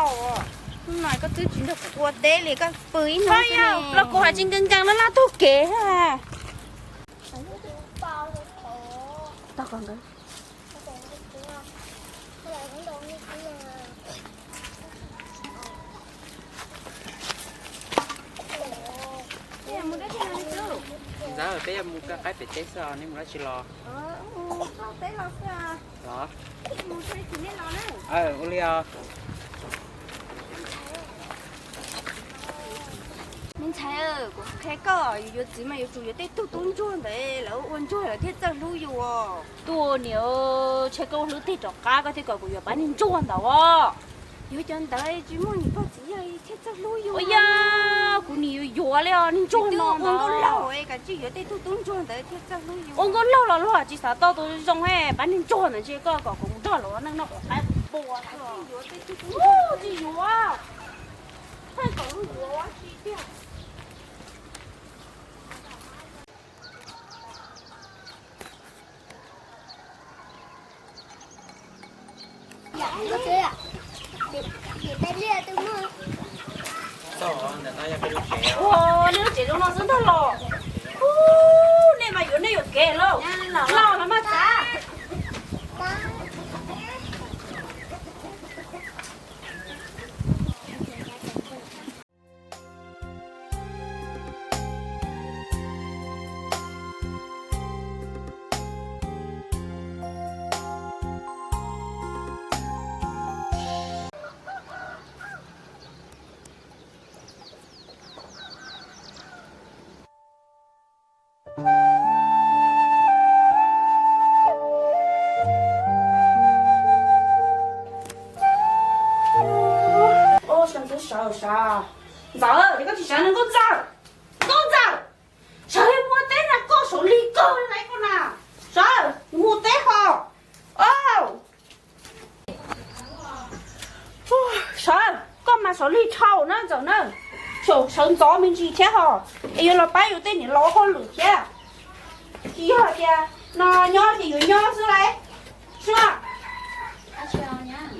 Hnub no koj twb tsis nrog kuv ua teb li, koj pw ib hnub xwb. Los kuv hais tsis nkees nkees no laj taug kev. Ntxawm, peb yuav mus kaj qaib pem teb xwb, nej mus dab tsi los? Los, ua li os. Me ntxhais, kuv qhia koj, yus yuav txiv mas yuav tsum yuav tej tug tub ntsuag ntawd, lawv ua ntsuag lawv thiaj txawj hlub yus. Tuaj niam, ntshe koj ua hlwb teg rov qab koj thiaj kom kuv yuav pab niag ntsuag ntawd os. Yuav cov ntawd tsis muaj niam pog txiv yawg thiaj txawj hlub yus. Ua yog kuv nim yuav yuav li os, niag ntsuag no ua nkauj laug, kav tsij yuav tej tug tub ntsuag ntawd thiaj txawj hlub yus. Ua nkauj laug los luag tsis xav tau tus zoo, pab niag ntsuag ntawd ntshe koj kom kuv nrog luag neej noj quav qaib pua. Tsis yuav, txhawj kom luag yuav ua si tiag. Ua, nej lub tsev zoo no xwb ntag los. Ub, nej mas yuav nej yuam kev lauj, laus los mas txav. Ntxawm, koj tsis sawv no Nkauj Ntxawm? Nkauj Ntxawm, sawv mus ua teb na, koj saum lig kawg li na koj na. Sawv mus ua teb ho. Sawv, koj mas saum lig dhau na Ntxawm na. Saum sawv ntxov me ntsis thiab ho, es yuav los pab yus tej niam laus hauj lwm thiab. Tsis yog hais tias no nyob ces yuav nyob xwb lauj. Sua,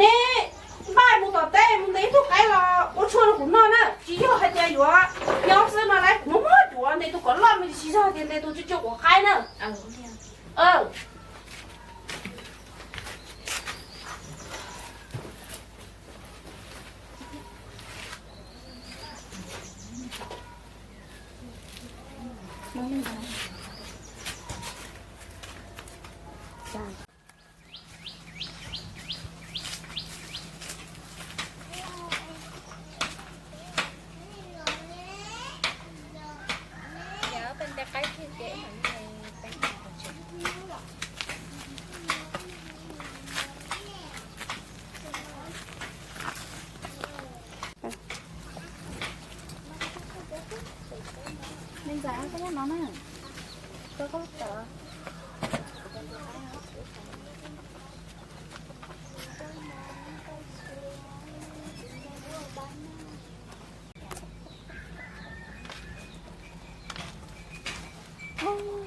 neb npaj mus tom teb mus ntes ib tug qaib los ua tshuaj rau kuv noj na. Tsis yog hais tias yuav nyob xwb no lauj, kuv muab muab cuav ntes tus kom loj me ntsis, tsis yog hais tias ntes tus tsw tsw quav qaib na. Me ntxhais, koj nyob no na, koj koj tawm.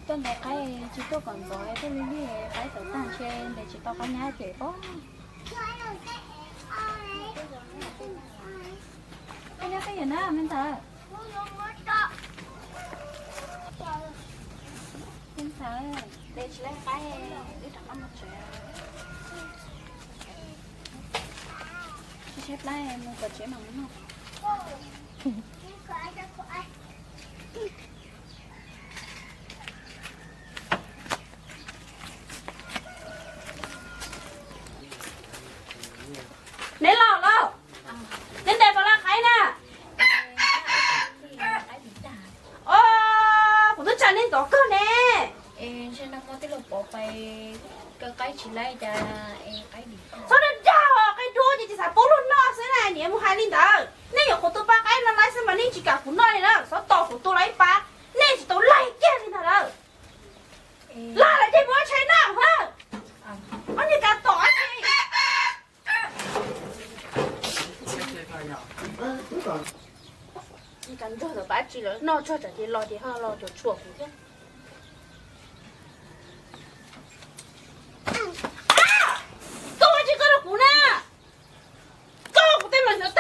Tuaj ntes qaib tsis tuaj kom ntxov, tuaj li li qaib tawm tag ntshe ntes tsis tau qaib nyab ces pob. Koj nyob peb yam na me ntxhais. Me ntxhais, ntes tsis laib qaib, wb rov qab mus tsev. Tsis saib plab mus kom tsev mam noj. Neb los lauj, neb ntes puas laib qaib na? Os, kuv twb tsa neb ntxov kawg ne. Txhob dag dag os, qaib dub ces tsis xav pub luag noj xwb na, niam mus hais li ntawd. Nej nyuam qhuav tu pab qaib no laib xwb mas nej tsis kam kuv noj li na, xyov tos kuv tu los ib pab, nej tsis tau laig kiag li ntag lawm. Lag lawm ces mus ua tshais noj hawb. Ob niag kav tom ces. Ib kav nrog ntawm pab tsis lawm, noj tsuag tsam ces los ces ho los cuam tshuam kuv thiab. Koj ua tsis koj rau kuv na. Koj kuv tej mas hnov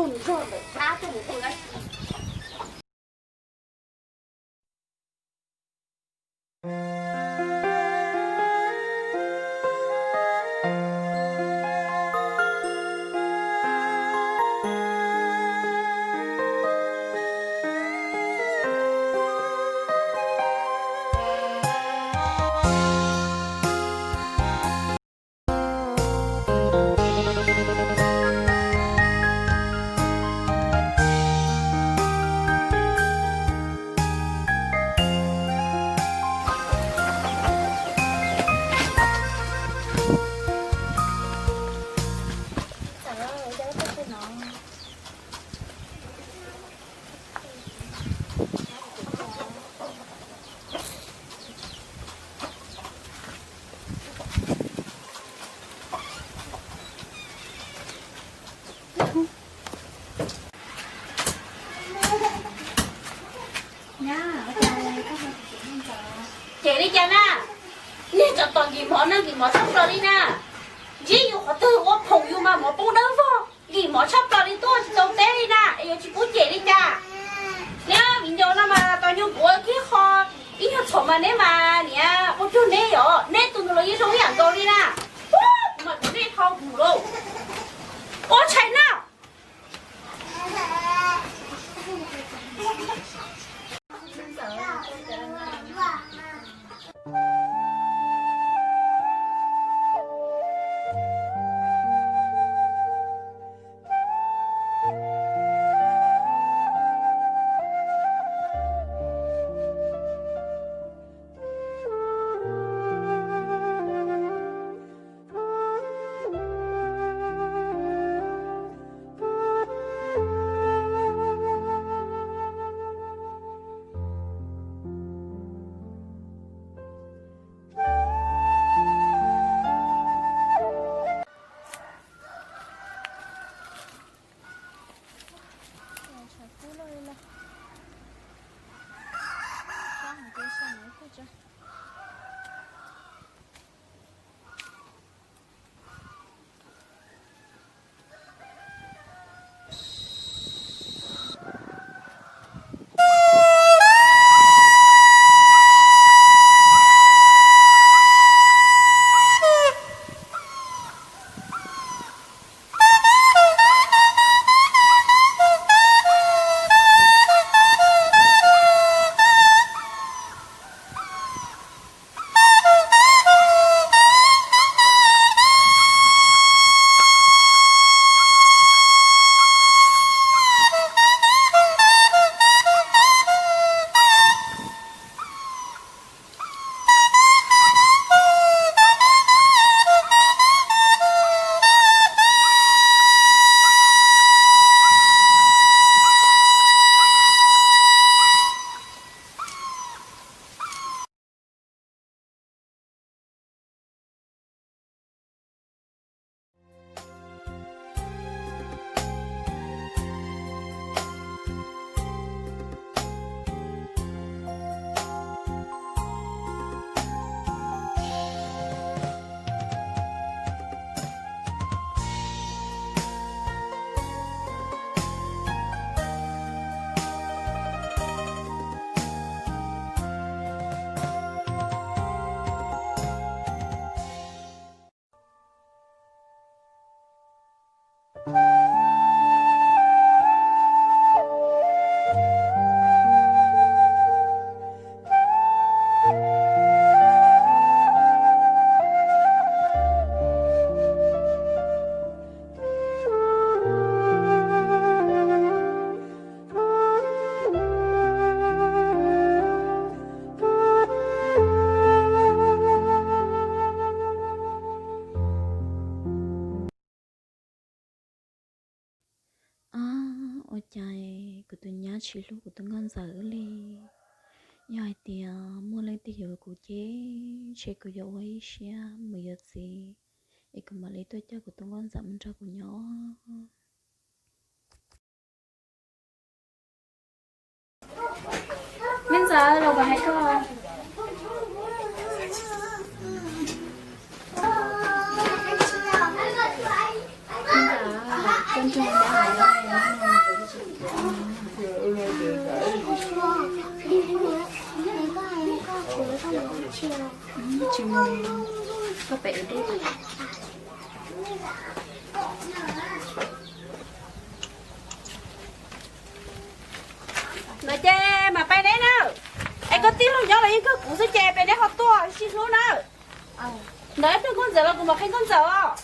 Tus nrog ntawm dab tuaj mus ua dab tsi? Cem li cas na? Niag tsov tom nkim mov no nkim mov tshaj plaws li na. Ntsib yus qhov twg ua phoom yus mas mov poob dawb vog, nkim mov tshaj plaws li tuaj tsis tau teb li na es yuav tsis pub cem li cas. Niag viv ncaus no mas tos nyuag kuv ua kiag qho ib nyuag txhuam mas neb mas niam ua cuag neb yom, neb tus nus los yeej zoo ib yam nkaus li na. Kuv mas kuv nej dhau mus lauj. Ua tshais na. Ab, ua cas kuv tus nyab tsis hlub kuv tus nkauj ntxawm li? Yog hais tias muaj leej twg yuav kuv ces ntshe kuv yuav ua ib siab mus yuav txiv, es kuv mam li tuaj coj kuv tus nkauj ntxawm mus nrog kuv nyob. Me ntxawm, los kuv hais koj, koj nrog nyab hais. Ntawd ces mam pais neb na. Es koj tij laug nyob los yeej kawg kuv xwb ces pem neb ho tuaj sib hlub na. Ntawd ib pliag nkauj ntxawm los kuv mam qhia nkauj ntxawm os.